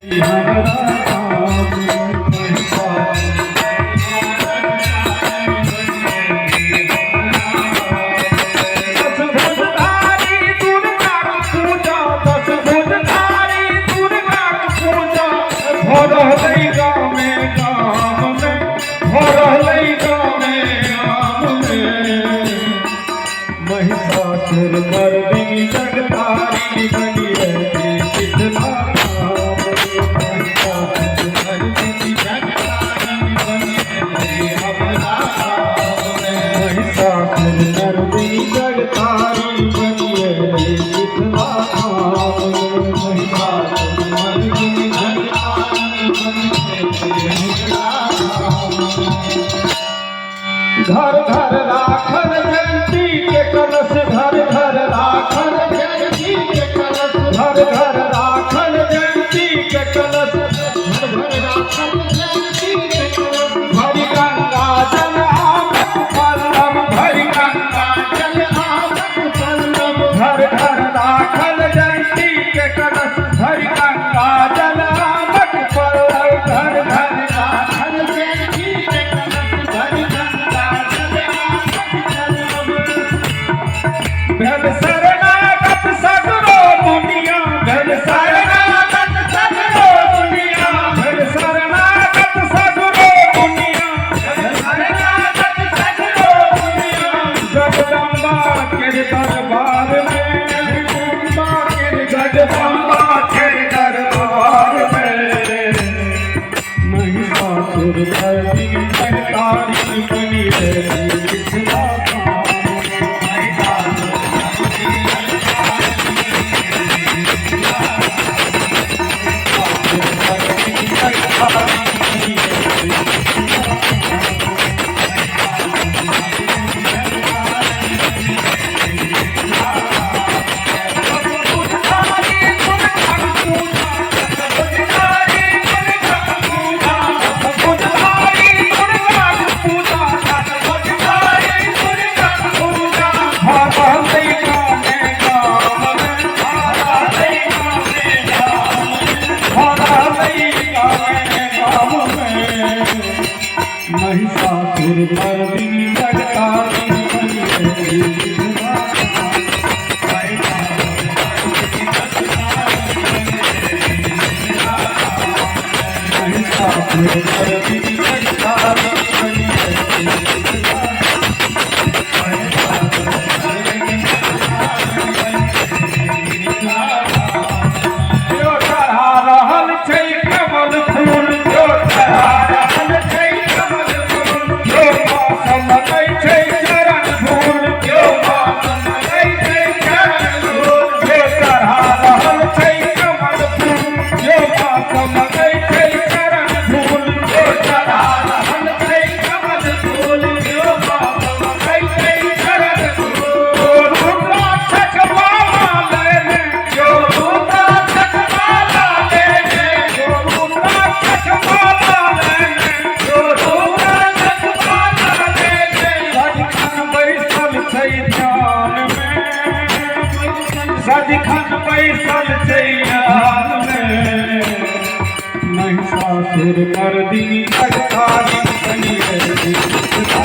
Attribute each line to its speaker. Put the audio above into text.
Speaker 1: हमरा गाम में। दस भुजधारी दुर्गाक पूजा, दस भुजधारी दुर्गाक पूजा भऽ रहलै गामे गाम में, भऽ रहलै गामे गाम में। महिषासुर मर्दिनी जगतारी बनी रही मिथिला धाम में। महिषासुर मर्दिनी जगतारी बनी रही हमरा गाम में। महिषासुर मर्दिनी जगतारी बनी रही मिथिला धाम में। महिषासुर मर्दिनी जगतारी बनी रही मिथिला धाम में। घर घर राखल जयंती के कलश, घर घर राखल जयंती के कलश, घर घर राखल जयंती के कलश, घर घर राखल जयंती के कलश। भरि गंगा जल आमक पल्लव, भरि गंगा जल आमक पल्लव। घर घर राखल जयंती के कलश, भरि गंगा जल आमक पल्लव। घर घर राखल जयंती के कलश, भरि गंगा जल आमक पल्लव। भेल शरणागत सगरो दुनिया, भेल शरणागत सगरो दुनिया, भेल शरणागत सगरो दुनिया, भेल शरणागत सगरो दुनिया। जगदम्बा के दरबार में, जगदम्बा के, जगदम्बा के दरबार में। महिषासुर मर्दिनी जगतारी बनी रही मिथिला धाम में। महिषासुर मर्दिनी जगतारी बनी रही मिथिला धाम में। मर्दिनी जगतारी बनी रही मिथिला धाम में। महिषासुर मर्दिनी जगतारी बनी रही मिथिला धाम में। दस भुजधारी दुर्गाक पूजा, दस भुजधारी दुर्गाक पूजा, दस भुजधारी दुर्गाक पूजा, दस भुजधारी दुर्गाक पूजा भऽ रहलै गामे गाम में, भऽ रहलै गामे गाम में, भऽ रहलै गामे गाम में। महिषासुर मर्दिनी जगतारी बनी रही मिथिला धाम। महिषासुर मर्दिनी जगतारी बनी रही मिथिला धाम में। महिषासुर मर्दिनी जगतारी बनी रही मिथिला धाम। महिषासुर मर्दिनी जगतारी बनी रही मिथिला धाम। जो चढ़ा रहल छै कमल फूल, जो चढ़ा रहल छै कमल फूल, जो लगै छै चरण धूल, जो लगै छै चरण धूल। जो चढ़ा रहल छै कमल फूल, जो लगै छै चरण धूल, जो चढ़ा रहल छै कमल फूल, जो लगै छै चरण धूल। रुद्राक्षक माला लेने, जो रुद्राक्षक माला लेने, जो रुद्राक्षक माला लेने, जो रुद्राक्षक माला लेने। सदिखन बैसल छै ध्यान में, सदिखन बैसल छै ध्यान में। महिषासुर मर्दिनी जगतारी बनी रही मिथिला